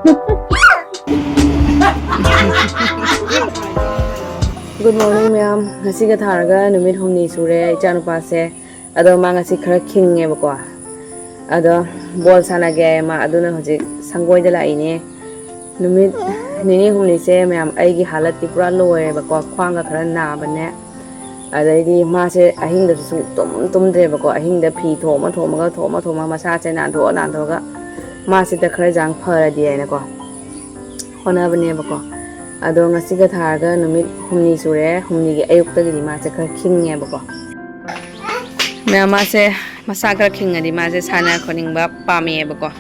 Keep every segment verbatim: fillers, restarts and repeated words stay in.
Good morning, ꯃꯌꯥꯝ꯫ ꯉꯁꯤꯒ ꯊꯥꯔꯒ ꯅꯨꯃꯤꯠ ꯍꯨꯝꯅꯤ ꯁꯨꯔꯦ ꯏꯆꯥꯅꯨꯄꯥꯁꯦ꯫ ꯑꯗꯣ ꯃꯥ ꯉꯁꯤ ꯈꯔ ꯈꯤꯡꯉꯦꯕꯀꯣ꯫ ꯑꯗꯣ ꯕꯣꯜ ꯁꯥꯟꯅꯒꯦ ꯍꯥꯏꯌꯦ ꯃꯥ, ꯑꯗꯨꯅ ꯍꯧꯖꯤꯛ ꯁꯪꯒꯣꯏꯗ ꯂꯥꯛꯏꯅꯦ꯫ ꯅꯨꯃꯤꯠ ꯅꯤꯅꯤ ꯍꯨꯝꯅꯤꯁꯦ ꯃꯌꯥꯝ, ꯑꯩꯒꯤ ꯍꯥꯂꯠꯇꯤ ꯄꯨꯔꯥ ꯂꯣꯏꯔꯦꯕꯀꯣ꯫ ꯈ꯭ꯋꯥꯡꯒ ꯈꯔ ꯅꯥꯕꯅꯦ꯫ ꯑꯗꯩꯗꯤ ꯃꯥꯁꯦ ꯑꯍꯤꯡꯗꯁꯨ ꯁꯨꯡ ꯇꯨꯝ ꯇꯨꯝꯗ꯭ꯔꯦꯕꯀꯣ꯫ ꯑꯍꯤꯡꯗ ꯐꯤ ꯊꯣꯝꯃ ꯊꯣꯝꯃꯒ, ꯊꯣꯝꯃ ꯊꯣꯝꯃꯒ, ꯃꯁꯥꯁꯦ ꯅꯥꯟꯊꯣꯛꯑ ꯅꯥꯟꯊꯣꯛꯑꯒ, ꯃꯥꯁꯤꯗ ꯈꯔ ꯆꯥꯡ ꯐꯔꯗꯤ ꯍꯥꯏꯅꯀꯣ ꯍꯣꯠꯅꯕꯅꯦꯕꯀꯣ꯫ ꯑꯗꯣ ꯉꯁꯤꯒ ꯊꯥꯔꯒ ꯅꯨꯃꯤꯠ ꯍꯨꯝꯅꯤ ꯁꯨꯔꯦ꯫ ꯍꯨꯝꯅꯤꯒꯤ ꯑꯌꯨꯛꯇꯒꯤꯗꯤ ꯃꯥꯁꯦ ꯈꯔ ꯈꯤꯡꯉꯦꯕꯀꯣ꯫ ꯃꯌꯥꯝ, ꯃꯥꯁꯦ ꯃꯁꯥ ꯈꯔ ꯈꯤꯡꯉꯗꯤ ꯃꯥꯁꯦ ꯁꯥꯟꯅ ꯈꯣꯠꯅꯤꯡꯕ ꯄꯥꯝꯃꯛꯑꯦꯕꯀꯣ꯫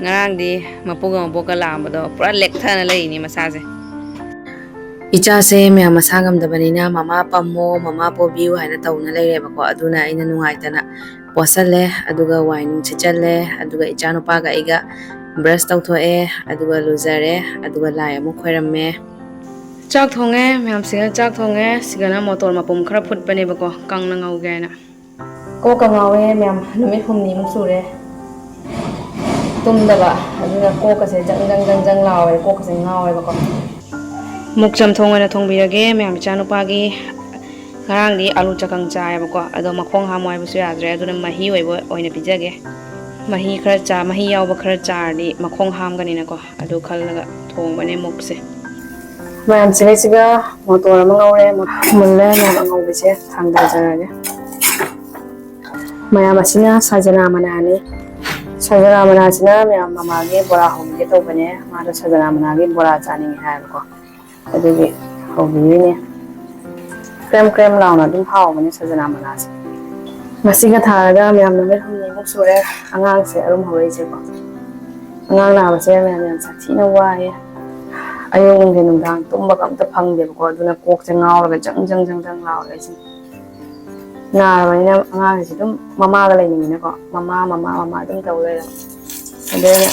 ꯉꯔꯥꯡꯗꯤ ꯃꯄꯨꯒ ꯃꯄꯣꯛꯀ ꯂꯥꯛꯑꯝꯕꯗꯣ ꯄꯨꯔꯥ ꯂꯦꯛꯊꯅ ꯂꯩꯔꯤꯅꯤ ꯃꯁꯥꯁꯦ꯫ ꯏꯆꯥꯁꯦ ꯃꯌꯥꯝ ꯃꯁꯥ ꯉꯝꯗꯕꯅꯤꯅ ꯃꯃꯥ ꯄꯝꯃꯣ, ꯃꯃꯥ ꯄꯣꯕꯤꯌꯨ ꯍꯥꯏꯅ ꯇꯧꯅ ꯂꯩꯔꯦꯕꯀꯣ꯫ ꯑꯗꯨꯅ ꯑꯩꯅ ꯅꯨꯡꯉꯥꯏꯇꯅ ꯄꯣꯠꯁꯜꯂꯦ, ꯑꯗꯨꯒ ꯋꯥꯏ ꯅꯨꯡ ꯁꯤꯠꯆꯜꯂꯦ, ꯑꯗꯨꯒ ꯏꯆꯥꯅꯨꯄꯥꯒ ꯑꯩꯒ ꯕ꯭ꯔꯁ ꯇꯧꯊꯣꯛꯑꯦ, ꯑꯗꯨꯒ ꯂꯨꯖꯔꯦ, ꯑꯗꯨꯒ ꯂꯥꯏ ꯑꯃꯨꯛ ꯈꯣꯏꯔꯝꯃꯦ꯫ ꯆꯥꯛ ꯊꯣꯡꯉꯦ ꯃꯌꯥꯝꯁꯤꯒ, ꯆꯥꯛ ꯊꯣꯡꯉꯦ꯫ ꯁꯤꯒꯅ ꯃꯣꯇꯣꯔ ꯃꯄꯨꯝ ꯈꯔ ꯐꯨꯠꯄꯅꯦꯕꯀꯣ, ꯀꯪꯅ ꯉꯧꯒꯦ ꯍꯥꯏꯅ꯫ ꯀꯣꯛꯀ ꯉꯥꯎꯋꯦ ꯃꯌꯥꯝ, ꯅꯨꯃꯤꯠ ꯍꯨꯝꯅꯤꯃꯨꯛ ꯁꯨꯔꯦ ꯇꯨꯝꯗꯕ꯫ ꯑꯗꯨꯅ ꯀꯣꯛꯀꯁꯦ ꯖꯪ ꯖꯪ ꯖꯪ ꯖꯪ ꯂꯥꯎꯋꯦ, ꯀꯣꯛꯀꯁꯦ ꯉꯥꯎꯋꯦꯕꯀꯣ꯫ ꯃꯨꯛ ꯆꯝꯊꯣꯡ ꯑꯣꯏꯅ ꯊꯣꯡꯕꯤꯔꯒꯦ ꯃꯌꯥꯝ, ꯏꯆꯥꯅꯨꯄꯥꯒꯤ꯫ ꯉꯔꯥꯡꯗꯤ ꯑꯥꯂꯨ ꯆꯀꯪ ꯆꯥꯏꯌꯦꯕꯀꯣ, ꯑꯗꯣ ꯃꯈꯣꯡ ꯍꯥꯝꯃꯣ ꯍꯥꯏꯕꯁꯨ ꯌꯥꯗ꯭ꯔꯦ, ꯑꯗꯨꯅ ꯃꯍꯤ ꯑꯣꯏꯕ ꯑꯣꯏꯅ ꯄꯤꯖꯒꯦ꯫ ꯃꯍꯤ ꯈꯔ ꯆꯥ-, ꯃꯍꯤ ꯌꯥꯎꯕ ꯈꯔ ꯆꯥꯔꯗꯤ ꯃꯈꯣꯡ ꯍꯥꯝꯒꯅꯤꯅꯀꯣ, ꯑꯗꯨ ꯈꯜꯂꯒ ꯊꯣꯡꯕꯅꯦ ꯃꯨꯛꯁꯦ꯫ ꯃꯌꯥꯝ, ꯁꯤꯗꯩꯁꯤꯒ ꯃꯣꯇꯣꯔ ꯑꯃ ꯉꯧꯔꯦ, ꯃꯨꯜꯂꯦ꯫ ꯃꯌꯥꯝ, ꯑꯉꯧꯕꯁꯦ ꯊꯥꯡꯗꯖꯔꯒꯦ꯫ ꯃꯌꯥꯝ, ꯑꯁꯤꯅ ꯁꯖꯅꯥ ꯃꯅꯥꯅꯤ꯫ ꯁꯖꯅꯥ ꯃꯅꯥꯁꯤꯅ ꯃꯌꯥꯝ ꯃꯃꯥꯒꯤ ꯕꯣꯔꯥ ꯍꯧꯕꯤꯒꯦ ꯇꯧꯕꯅꯦ꯫ ꯃꯥꯗꯣ ꯁꯖꯅꯥ ꯃꯅꯥꯒꯤ ꯕꯣꯔꯥ ꯆꯥꯅꯤꯡꯉꯦ ꯍꯥꯏꯕꯀꯣ꯫ ꯑꯗꯨꯒꯤ ꯍꯧꯕꯤꯔꯤꯅꯦ꯫ ꯀ꯭ꯔꯦꯝ ꯀ꯭ꯔꯦꯝ ꯂꯥꯎꯅ ꯑꯗꯨꯝ ꯍꯥꯎꯕꯅꯦ ꯁꯖꯅꯥ ꯃꯅꯥꯁꯦ꯫ ꯉꯁꯤꯒ ꯊꯥꯔꯒ ꯃꯌꯥꯝ ꯅꯨꯃꯤꯠ ꯍꯨꯝꯅꯤꯃꯨꯛ ꯁꯨꯔꯦ ꯑꯉꯥꯡꯁꯦ ꯑꯔꯨꯝ ꯍꯧꯔꯛꯏꯁꯦꯀꯣ꯫ ꯑꯉꯥꯡ ꯅꯥꯕꯁꯦ ꯃꯌꯥꯝ ꯌꯥꯝ ꯁꯥꯊꯤꯅ ꯋꯥꯏꯌꯦ꯫ ꯑꯌꯨꯛ, ꯅꯨꯡꯊꯤꯟ, ꯅꯨꯡꯗꯥꯡ ꯇꯨꯝꯕꯒ ꯑꯝꯇ ꯐꯪꯗꯦꯕꯀꯣ꯫ ꯑꯗꯨꯅ ꯀꯣꯛꯁꯦ ꯉꯥꯎꯔꯒ ꯖꯪ ꯖꯪ ꯖꯪ ꯖꯪ ꯂꯥꯎꯔꯦ ꯑꯩꯁꯦ꯫ ꯅꯥꯔꯕꯅꯤꯅ ꯑꯉꯥꯡꯁꯦ ꯑꯗꯨꯝ ꯃꯃꯥꯒ ꯂꯩꯅꯤꯡꯉꯤꯅꯀꯣ, ꯃꯃꯥ, ꯃꯃꯥ, ꯃꯃꯥ ꯑꯗꯨꯝ ꯇꯧ ꯂꯩꯔꯕ꯫ ꯑꯗꯩ ꯑꯩꯅ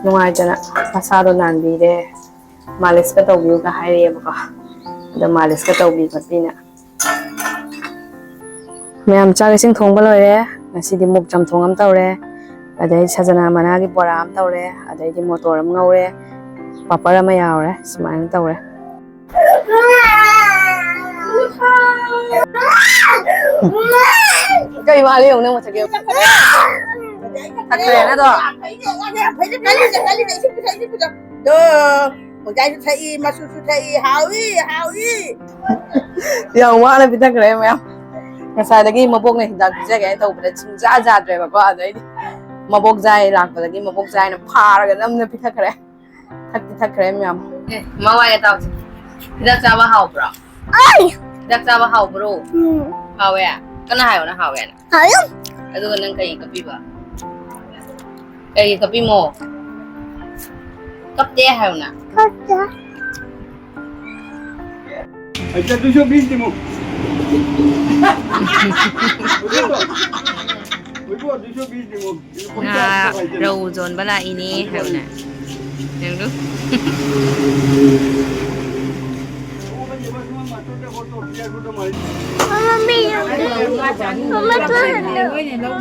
ꯅꯨꯡꯉꯥꯏꯇꯅ ꯃꯁꯥꯗꯣ ꯅꯥꯟꯕꯤꯔꯦ, ꯃꯥꯂꯤꯁꯀ ꯇꯧꯕꯤꯌꯨꯒ ꯍꯥꯏꯔꯛꯑꯦꯕꯀꯣ꯫ ꯑꯗꯣ ꯃꯥꯂꯤꯁꯀ ꯇꯧꯕꯤ ꯈꯣꯠꯄꯤꯅ꯫ ꯃꯌꯥꯝ, ꯆꯥꯛ ꯏꯁꯤꯡ ꯊꯣꯡꯕ ꯂꯣꯏꯔꯦ꯫ ꯉꯁꯤꯗꯤ ꯃꯨꯛ ꯆꯝꯊꯣꯡ ꯑꯃ ꯇꯧꯔꯦ꯫ ꯑꯗꯩ ꯁꯖꯅꯥ ꯃꯅꯥꯒꯤ ꯕꯣꯔꯥ ꯑꯃ ꯇꯧꯔꯦ, ꯑꯗꯩꯗꯤ ꯃꯣꯇꯣꯔ ꯑꯃ ꯉꯧꯔꯦ, ꯄꯥꯄꯔ ꯑꯃ ꯌꯥꯎꯔꯦ, ꯁꯨꯃꯥꯏꯅ ꯇꯧꯔꯦ꯫ ꯀꯩ ꯋꯥꯠꯂꯤ ꯌꯦꯡꯉꯨ ꯅꯪ ꯃꯊꯛꯀꯤ꯫ ꯊꯛꯈ꯭ꯔꯦꯅ ꯑꯗꯣ꯫ ꯗꯣ, ꯑꯣꯖꯥꯁꯨ ꯊꯛꯏ, ꯃꯆꯨꯁꯨ ꯊꯛꯏ, ꯍꯥꯎꯏ, ꯍꯥꯎꯏ꯫ ꯌꯥꯝ ꯋꯥꯅ ꯄꯤꯊꯛꯈ꯭ꯔꯦ ꯃꯌꯥꯝ꯫ ꯉꯁꯥꯏꯗꯒꯤ ꯃꯕꯣꯛꯅ ꯍꯤꯗꯥꯛ ꯄꯤꯖꯒꯦ ꯍꯥꯏꯅ ꯇꯧꯕꯗ ꯁꯨꯡꯖꯥ ꯖꯥꯗ꯭ꯔꯦꯕꯀꯣ꯫ ꯑꯗꯩꯗꯤ ꯃꯕꯣꯛ ꯖꯥꯏ ꯂꯥꯛꯄꯗꯒꯤ ꯃꯕꯣꯛ ꯖꯥꯏꯅ ꯐꯥꯔꯒ ꯅꯝꯅ ꯄꯤꯊꯛꯈ꯭ꯔꯦ꯫ ꯊꯛꯇꯤ ꯊꯛꯈ꯭ꯔꯦ ꯃꯌꯥꯝ꯫ ꯑꯦ, ꯃꯋꯥꯏ ꯑꯇꯥꯎꯁꯦ꯫ ꯍꯤꯗꯥꯛ ꯆꯥꯕ ꯍꯥꯎꯕ꯭ꯔꯣ? ꯍꯤꯗꯥꯛ ꯆꯥꯕ ꯍꯥꯎꯕ꯭ꯔꯣ? ꯎꯝ꯫ ꯍꯥꯎꯋꯦ? ꯀꯅꯥ ꯍꯥꯏꯌꯣꯅ ꯍꯥꯎꯋꯦꯅ? ꯍꯥꯎꯋꯦ꯫ ꯑꯗꯨꯒ ꯅꯪ ꯀꯩꯒꯤ ꯀꯞꯄꯤꯕ? ꯀꯩꯒꯤ ꯀꯞꯄꯤꯃꯣ? ꯀꯞꯇꯦ ꯍꯥꯏꯌꯣꯅ꯫ ꯀꯞꯇꯦ꯫ ꯑꯩ ꯆꯠꯇꯣꯏꯁꯨ ꯕꯤꯁꯇꯤꯃꯨꯛ꯫ ꯍꯧꯖꯤꯛ ꯍꯧꯖꯤꯛ ꯑꯗꯨꯁꯨ ꯕꯤꯁꯇꯤꯃꯨꯛ꯫ ꯉꯥ ꯔꯧ ꯌꯣꯟꯕ ꯂꯥꯛꯏꯅꯦ ꯍꯥꯏꯌꯨꯅꯦ꯫ ꯌꯦꯡꯗꯨ꯫ ꯃꯃꯥ, ꯃꯤ ꯌꯥꯎꯗꯦ꯫ ꯃꯃꯥ, ꯊꯣꯛꯍꯜꯂꯣ꯫ ꯃꯃꯥ, ꯊꯣꯛꯍꯜꯂꯣ꯫ ꯃꯃꯥ,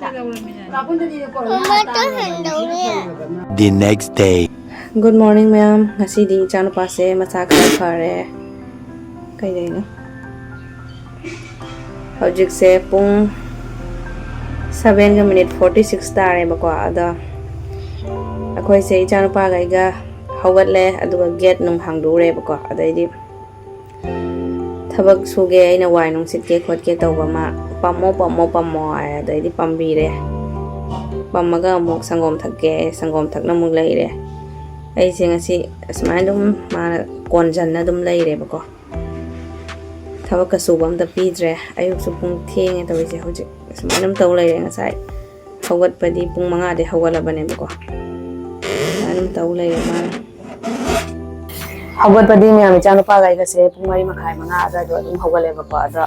ꯊꯣꯛꯍꯜꯂꯣ꯫ The next day. Good morning, ꯃꯌꯥꯝ꯫ ꯉꯁꯤꯗꯤ ꯏꯆꯥꯅꯨꯄꯥꯁꯦ ꯃꯁꯥ ꯈꯔ ꯐꯔꯦ꯫ ꯀꯩꯗꯩꯅꯣ? ꯍꯧꯖꯤꯛꯁꯦ ꯄꯨꯡ sevenꯒ minute forty six ꯇꯥꯔꯦꯕꯀꯣ꯫ ꯑꯗꯣ ꯑꯩꯈꯣꯏꯁꯦ ꯏꯆꯥꯅꯨꯄꯥꯒ ꯑꯩꯒ ꯍꯧꯒꯠꯂꯦ, ꯑꯗꯨꯒ gate ꯅꯨꯡ ꯍꯥꯡꯗꯣꯛꯎꯔꯦꯕꯀꯣ꯫ ꯑꯗꯩꯗꯤ ꯊꯕꯛ ꯁꯨꯒꯦ, ꯑꯩꯅ ꯋꯥꯏ ꯅꯨꯡ ꯁꯤꯠꯀꯦ ꯈꯣꯠꯀꯦ ꯇꯧꯕ ꯑꯃ, "ꯄꯝꯃꯣ, ꯄꯝꯃꯣ, ꯄꯝꯃꯣ" ꯍꯥꯏ꯫ ꯑꯗꯩꯗꯤ ꯄꯝꯕꯤꯔꯦ꯫ ꯄꯝꯃꯒ ꯑꯃꯨꯛ ꯁꯪꯒꯣꯝ ꯊꯛꯀꯦ, ꯁꯪꯒꯣꯝ ꯊꯛꯅ ꯑꯃꯨꯛ ꯂꯩꯔꯦ꯫ ꯑꯩꯁꯦ ꯉꯁꯤ ꯑꯁꯨꯃꯥꯏꯅ ꯑꯗꯨꯝ ꯃꯥꯅ ꯀꯣꯟꯖꯟꯅ ꯑꯗꯨꯝ ꯂꯩꯔꯦꯕꯀꯣ꯫ ꯊꯕꯛꯀ ꯁꯨꯕ ꯑꯝꯇ ꯄꯤꯗ꯭ꯔꯦ꯫ ꯑꯌꯨꯛꯁꯨ ꯄꯨꯡ ꯊꯦꯡꯉꯦ ꯇꯧꯔꯤꯁꯦ꯫ ꯍꯧꯖꯤꯛ ꯑꯁꯨꯃꯥꯏꯅ ꯑꯗꯨꯝ ꯇꯧ ꯂꯩꯔꯦ꯫ ꯉꯁꯥꯏ ꯍꯧꯒꯠꯄꯗꯤ ꯄꯨꯡ ꯃꯉꯥꯗꯩ ꯍꯧꯒꯠꯂꯕꯅꯦꯕꯀꯣ꯫ ꯑꯗꯨꯃꯥꯏꯅ ꯑꯗꯨꯝ ꯇꯧ ꯂꯩꯔꯦ ꯃꯥꯅ꯫ ꯍꯧꯒꯠꯄꯗꯤ ꯃꯌꯥꯝ ꯏꯆꯥꯅꯨꯄꯥꯒ ꯑꯩꯒꯁꯦ ꯄꯨꯡ ꯃꯔꯤ ꯃꯈꯥꯏ, ꯃꯉꯥ ꯑꯗꯨꯋꯥꯏꯗꯣ ꯑꯗꯨꯝ ꯍꯧꯒꯠꯂꯦꯕꯀꯣ꯫ ꯑꯗꯣ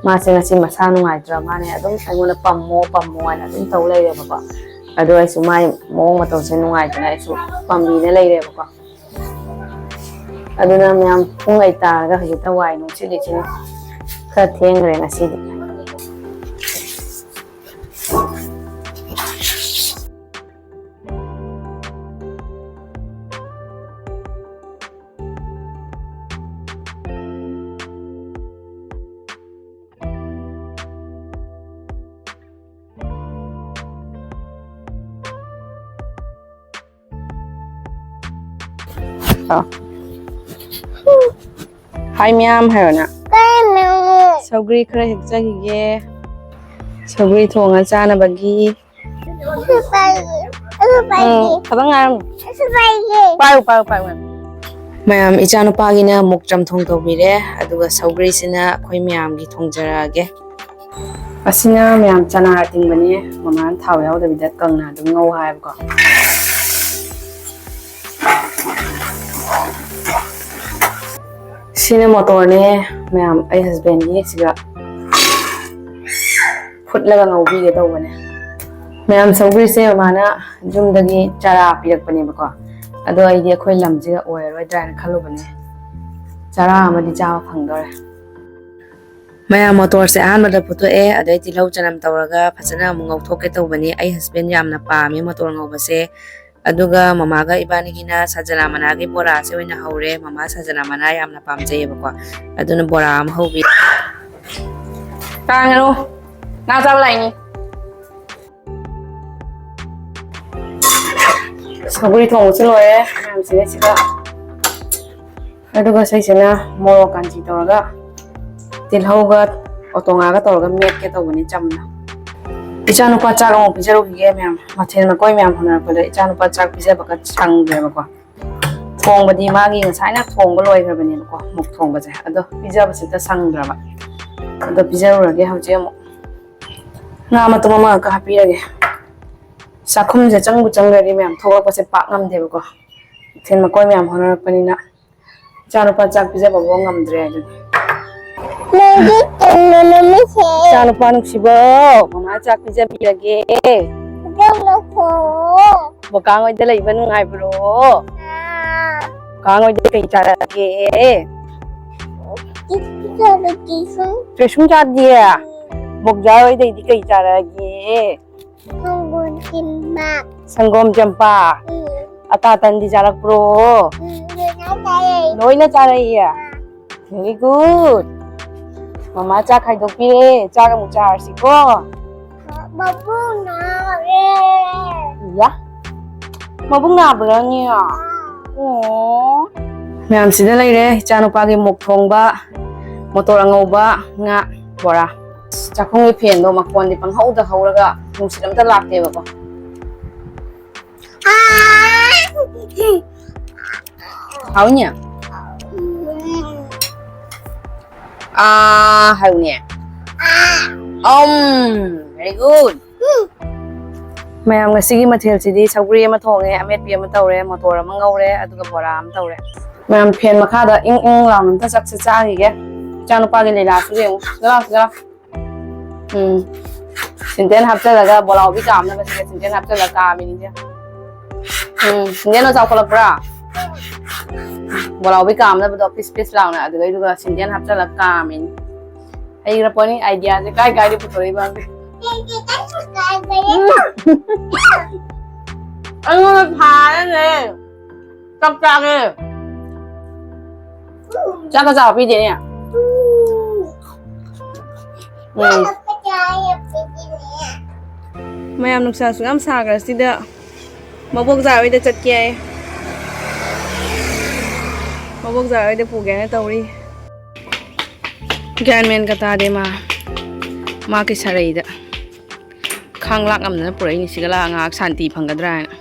ꯃꯥꯁꯦ ꯉꯁꯤ ꯃꯁꯥ ꯅꯨꯡꯉꯥꯏꯇ꯭ꯔ ꯃꯥꯅꯦ ꯑꯗꯨꯝ ꯑꯩꯉꯣꯟꯗ "ꯄꯝꯃꯣ, ꯄꯝꯃꯣ" ꯍꯥꯏꯅ ꯑꯗꯨꯝ ꯇꯧ ꯂꯩꯔꯦꯕꯀꯣ꯫ ꯑꯗꯣ ꯑꯩꯁꯨ ꯃꯥꯏ ꯃꯑꯣꯡ ꯃꯇꯧꯁꯦ ꯅꯨꯡꯉꯥꯏꯇꯅ ꯑꯩꯁꯨ ꯄꯝꯕꯤꯅ ꯂꯩꯔꯦꯕꯀꯣ꯫ ꯑꯗꯨꯅ ꯃꯌꯥꯝ ꯄꯨꯡ ꯑꯩꯠ ꯇꯥꯔꯒ ꯍꯧꯖꯤꯛꯇ ꯋꯥꯏ ꯅꯨꯡ ꯁꯤꯠꯂꯤꯁꯤꯅꯤ꯫ ꯈꯔ ꯊꯦꯡꯈ꯭ꯔꯦ ꯉꯁꯤꯗꯤ꯫ ꯍꯥꯏ ꯃꯌꯥꯝ ꯍꯥꯏꯔꯣꯅ꯫ ꯁꯧꯒ꯭ꯔꯤ ꯈꯔ ꯍꯦꯛꯆꯈꯤꯒꯦ꯫ ꯁꯧꯒ꯭ꯔꯤ ꯊꯣꯡꯉ ꯆꯥꯅꯕꯒꯤ꯫ ꯎꯝ, ꯈꯇꯪ ꯉꯥꯏꯔꯝꯃꯨ꯫ ꯄꯥꯏꯌꯨ, ꯄꯥꯏꯌꯨ, ꯄꯥꯏꯌꯨ꯫ ꯃꯌꯥꯝ, ꯏꯆꯥꯅꯨꯄꯥꯒꯤꯅ ꯃꯨꯛ ꯆꯝꯊꯣꯡ ꯇꯧꯕꯤꯔꯦ, ꯑꯗꯨꯒ ꯁꯧꯒ꯭ꯔꯤꯁꯤꯅ ꯑꯩꯈꯣꯏ ꯃꯌꯥꯝꯒꯤ ꯊꯣꯡꯖꯔꯛꯑꯒꯦ꯫ ꯑꯁꯤꯅ ꯃꯌꯥꯝ ꯆꯅꯥ ꯑꯇꯤꯡꯕꯅꯦ, ꯃꯃꯥꯅ ꯊꯥꯎ ꯌꯥꯎꯗꯕꯤꯗ ꯀꯪꯅ ꯑꯗꯨꯝ ꯉꯧ ꯍꯥꯏꯕꯀꯣ꯫ ꯁꯤꯅ ꯃꯣꯇꯣꯔꯅꯦ ꯃꯌꯥꯝ, ꯑꯩ ꯍꯁꯕꯦꯟꯒꯤ ꯁꯤꯒ ꯐꯨꯠꯂꯒ ꯉꯧꯕꯤꯒꯦ ꯇꯧꯕꯅꯦ꯫ ꯃꯌꯥꯝ, ꯁꯧꯒ꯭ꯔꯤꯁꯦ ꯃꯃꯥꯅ ꯌꯨꯝꯗꯒꯤ ꯆꯥꯔꯥ ꯄꯤꯔꯛꯄꯅꯦꯕꯀꯣ, ꯑꯗꯣ ꯑꯩꯗꯤ ꯑꯩꯈꯣꯏ ꯂꯝꯁꯤꯒ ꯑꯣꯏꯔꯔꯣꯏꯗ꯭ꯔꯥ ꯍꯥꯏꯅ ꯈꯜꯂꯨꯕꯅꯦ꯫ ꯆꯥꯔꯥ ꯑꯃꯗꯤ ꯆꯥꯕ ꯐꯪꯗꯣꯔꯦ꯫ ꯃꯌꯥꯝ, ꯃꯣꯇꯣꯔꯁꯦ ꯑꯍꯥꯟꯕꯗ ꯐꯨꯠꯇꯣꯛꯑꯦ, ꯑꯗꯩ ꯇꯤꯜꯍꯧ ꯆꯅꯝ ꯇꯧꯔꯒ ꯐꯖꯅ ꯑꯃꯨꯛ ꯉꯧꯊꯣꯛꯀꯦ ꯇꯧꯕꯅꯤ꯫ ꯑꯩ ꯍꯁꯕꯦꯟ ꯌꯥꯝꯅ ꯄꯥꯝꯃꯦ ꯃꯣꯇꯣꯔ ꯉꯧꯕꯁꯦ꯫ ꯑꯗꯨꯒ ꯃꯃꯥꯒ ꯏꯕꯥꯅꯤꯒꯤꯅ ꯁꯖꯅꯥ ꯃꯅꯥꯒꯤ ꯕꯣꯔꯥꯁꯦ ꯑꯣꯏꯅ ꯍꯧꯔꯦ꯫ ꯃꯃꯥ ꯁꯖꯅꯥ ꯃꯅꯥ ꯌꯥꯝꯅ ꯄꯥꯝꯖꯩꯌꯦꯕꯀꯣ, ꯑꯗꯨꯅ ꯕꯣꯔꯥ ꯑꯃ ꯍꯧꯕꯤ꯫ ꯀꯥꯡꯉꯅꯨ, ꯉꯥ ꯆꯥꯕ ꯂꯥꯛꯏꯅꯤ꯫ ꯁꯧꯒ꯭ꯔꯤ ꯊꯣꯡꯕꯁꯨ ꯂꯣꯏꯔꯦ ꯃꯌꯥꯝꯁꯤꯒ ꯁꯤꯒ꯫ ꯑꯗꯨꯒ ꯁꯤꯁꯤꯅ ꯃꯣꯔꯣꯛ ꯀꯥꯟꯆꯤ ꯇꯧꯔꯒ ꯇꯤꯜꯍꯧꯒ ꯑꯣꯇꯣꯉꯥꯒ ꯇꯧꯔꯒ ꯃꯦꯠꯀꯦ ꯇꯧꯕꯅꯤ ꯆꯝꯅ꯫ ꯏꯆꯥꯅꯨꯄꯥ ꯆꯥꯛ ꯑꯃꯨꯛ ꯄꯤꯖꯔꯨꯈꯤꯒꯦ ꯃꯌꯥꯝ꯫ ꯃꯊꯦꯜ ꯃꯀꯣꯏ ꯃꯌꯥꯝ ꯍꯣꯠꯅꯔꯛꯄꯗ ꯏꯆꯥꯅꯨꯄꯥ ꯆꯥꯛ ꯄꯤꯖꯕꯒ ꯁꯪꯗ꯭ꯔꯦꯕꯀꯣ꯫ ꯊꯣꯡꯕꯗꯤ ꯃꯥꯒꯤ ꯉꯁꯥꯏꯅ ꯊꯣꯡꯕ ꯂꯣꯏꯈ꯭ꯔꯕꯅꯦꯕꯀꯣ, ꯃꯨꯛ ꯊꯣꯡꯕꯁꯦ꯫ ꯑꯗꯣ ꯄꯤꯖꯕꯁꯤꯗ ꯁꯪꯗ꯭ꯔꯕ꯫ ꯑꯗꯣ ꯄꯤꯖꯔꯨꯔꯒꯦ ꯍꯧꯖꯤꯛ ꯑꯃꯨꯛ꯫ ꯉꯥ ꯃꯇꯨꯝ ꯑꯃꯈꯛ ꯍꯥꯞꯄꯤꯔꯒꯦ꯫ ꯆꯥꯛꯈꯨꯝꯁꯦ ꯆꯪꯕꯨ ꯆꯪꯈ꯭ꯔꯗꯤ ꯃꯌꯥꯝ ꯊꯣꯛꯂꯛꯄꯁꯦ ꯄꯥꯛ ꯉꯝꯗꯦꯕꯀꯣ꯫ ꯃꯊꯦꯜ ꯃꯀꯣꯏ ꯃꯌꯥꯝ ꯍꯣꯠꯅꯔꯛꯄꯅꯤꯅ ꯏꯆꯥꯅꯨꯄꯥ ꯆꯥꯛ ꯄꯤꯖꯕꯐꯥꯎ ꯉꯝꯗ꯭ꯔꯦ ꯑꯗꯨꯅꯤ꯫ ꯅꯪꯗꯤ ꯀꯩꯅꯣ ꯅꯨꯃꯤꯠꯁꯦ? ꯏꯆꯥꯅꯨꯄꯥ ꯅꯨꯡꯁꯤꯕ, ꯃꯃꯥ ꯆꯥꯛ ꯄꯤꯖꯕꯤꯔꯒꯦ꯫ ꯏꯆꯥꯅꯨꯄꯥ꯫ ꯕꯣꯀꯥꯡ ꯍꯣꯏꯗ ꯂꯩꯕ ꯅꯨꯡꯉꯥꯏꯕ꯭ꯔꯣ? ꯑꯥ꯫ ꯕꯣꯀꯥꯡ ꯍꯣꯏꯗ ꯀꯩ ꯆꯥꯔꯛꯑꯒꯦ? ꯀꯩꯁꯨ ꯆꯥꯗꯦ, ꯀꯩꯁꯨ꯫ ꯀꯩꯁꯨꯝ ꯆꯥꯗꯤꯌꯦ? ꯎꯝ꯫ ꯕꯣꯛꯖꯥ ꯍꯣꯏꯗꯩꯗꯤ ꯀꯩ ꯆꯥꯔꯛꯑꯒꯦ? ꯁꯪꯒꯣꯝ ꯆꯦꯝꯕ꯫ ꯁꯪꯒꯣꯝ ꯆꯦꯝꯄꯥ? ꯎꯝ꯫ ꯑꯇꯥ ꯇꯟꯗꯤ ꯆꯥꯔꯛꯄ꯭ꯔꯣ? ꯎꯝ, ꯂꯣꯏꯅ ꯆꯥꯔꯛꯑꯦ꯫ ꯂꯣꯏꯅ ꯆꯥꯔꯛꯏꯌꯦ? ꯑꯥ꯫ Very good. ꯃꯃꯥ ꯆꯥꯛ ꯈꯥꯏꯗꯣꯛꯄꯤꯔꯦ꯫ ꯆꯥꯛ ꯑꯃꯨꯛ ꯆꯥꯔꯁꯤꯀꯣ꯫ ꯃꯕꯨꯛ ꯅꯥꯔꯦ꯫ ꯏꯌꯥ꯫ ꯃꯕꯨꯛ ꯅꯥꯕ꯭ꯔꯥꯅꯦ? ꯑꯥ꯫ ꯑꯣ꯫ ꯃꯌꯥꯝꯁꯤꯗ ꯂꯩꯔꯦ, ꯏꯆꯥꯅꯨꯄꯥꯒꯤ ꯃꯨꯛ ꯊꯣꯡꯕ, ꯃꯣꯇꯣꯔ ꯑꯉꯧꯕ, ꯉꯥ, ꯕꯣꯔꯥ꯫ ꯆꯥꯛꯈꯨꯝꯒꯤ ꯐꯦꯟꯗꯣ ꯃꯈꯣꯟꯗꯤ ꯄꯪꯍꯧꯗ ꯍꯧꯔꯒ ꯅꯨꯡꯁꯤꯠ ꯑꯝꯇ ꯂꯥꯛꯇꯦꯕꯀꯣ꯫ ꯍꯥꯎꯅꯤ? ꯑꯥ, ꯍꯥꯏꯌꯨꯅꯦ꯫ ꯎꯝ, very good꯫ ꯃꯌꯥꯝ, ꯉꯁꯤꯒꯤ ꯃꯊꯦꯜꯁꯤꯗꯤ ꯁꯧꯒ꯭ꯔꯤ ꯑꯃ ꯊꯣꯡꯉꯦ, ꯑꯃꯦꯠꯄꯤ ꯑꯃ ꯇꯧꯔꯦ, ꯃꯣꯇꯣꯔ ꯑꯃ ꯉꯧꯔꯦ, ꯑꯗꯨꯒ ꯕꯣꯔꯥ ꯑꯃ ꯇꯧꯔꯦ꯫ ꯃꯌꯥꯝ, ꯐꯦꯟ ꯃꯈꯥꯗ ꯏꯪ ꯏꯪ ꯂꯥꯎꯅ ꯑꯝꯇ ꯆꯥꯛꯁꯦ ꯆꯥꯈꯤꯒꯦ꯫ ꯏꯆꯥꯅꯨꯄꯥꯒꯤ ꯂꯤꯂꯥꯁꯤꯗ ꯌꯦꯡꯉꯨ꯫ ꯁꯤꯗ ꯂꯥꯎ, ꯁꯤꯗ ꯂꯥꯎ꯫ ꯎꯝ꯫ ꯁꯤꯟꯇꯦꯟ ꯍꯥꯞꯆꯜꯂꯒ ꯕꯣꯂꯥꯎꯕꯤ ꯀꯥꯝꯅꯕꯁꯤꯗ ꯁꯤꯟꯇꯦꯟ ꯍꯥꯞꯆꯜꯂꯒ ꯀꯥꯝꯃꯤꯅꯤꯁꯦ꯫ ꯎꯝ, ꯁꯤꯟꯇꯦꯟꯗꯣ ꯆꯥꯎꯈꯠꯂꯛꯄ꯭ꯔꯥ? ꯕꯣꯂꯥꯎꯕꯤ ꯀꯥꯝꯅꯕꯗꯣ ꯄꯤꯁ ꯄꯤꯁ ꯂꯥꯎꯅ ꯑꯗꯨꯗꯩꯗꯨꯒ ꯁꯤꯟꯇꯦꯟ ꯍꯥꯞꯆꯜꯂꯒ ꯀꯥꯝꯃꯤꯅꯤ꯫ ꯍꯩꯈ꯭ꯔ ꯄꯣꯠꯅꯤ ꯑꯥꯏꯗꯤꯌꯥꯁꯦ ꯀꯥꯏ ꯀꯥꯏꯗ ꯄꯨꯊꯣꯔꯛꯏꯕ ꯈꯪꯗꯦ꯫ ꯑꯩꯉꯣꯟꯗ ꯊꯥꯔꯅꯦ꯫ ꯆꯥꯛ ꯆꯥꯒꯦ꯫ ꯆꯥꯛꯀ ꯆꯥꯕ ꯄꯤꯗꯦꯅꯦ꯫ ꯎꯝ꯫ ꯃꯌꯥꯝ ꯅꯨꯡꯁꯥꯁꯨ ꯌꯥꯝ ꯁꯥꯈ꯭ꯔꯁꯤꯗ ꯃꯕꯣꯛ ꯖꯥ ꯍꯣꯏꯗ ꯆꯠꯀꯦ ꯍꯥꯏ꯫ ꯃꯕꯣꯛ ꯖꯥ ꯍꯣꯏꯗ ꯄꯨꯒꯦ ꯍꯥꯏꯅ ꯇꯧꯔꯤ꯫ ꯒ꯭ꯌꯥꯟ ꯃꯦꯟꯒ ꯇꯥꯗꯦ ꯃꯥ꯫ ꯃꯥ ꯀꯩ ꯁꯥꯔꯩꯗ꯫ ꯈꯥꯡ ꯂꯥꯛ ꯉꯝꯗꯅ ꯄꯨꯔꯛꯏꯅꯤ ꯁꯤꯒ ꯂꯥꯛꯑ ꯉꯥꯏꯍꯥꯛ ꯁꯥꯟꯇꯤ ꯐꯪꯒꯗ꯭ꯔꯥ ꯍꯥꯏꯅ꯫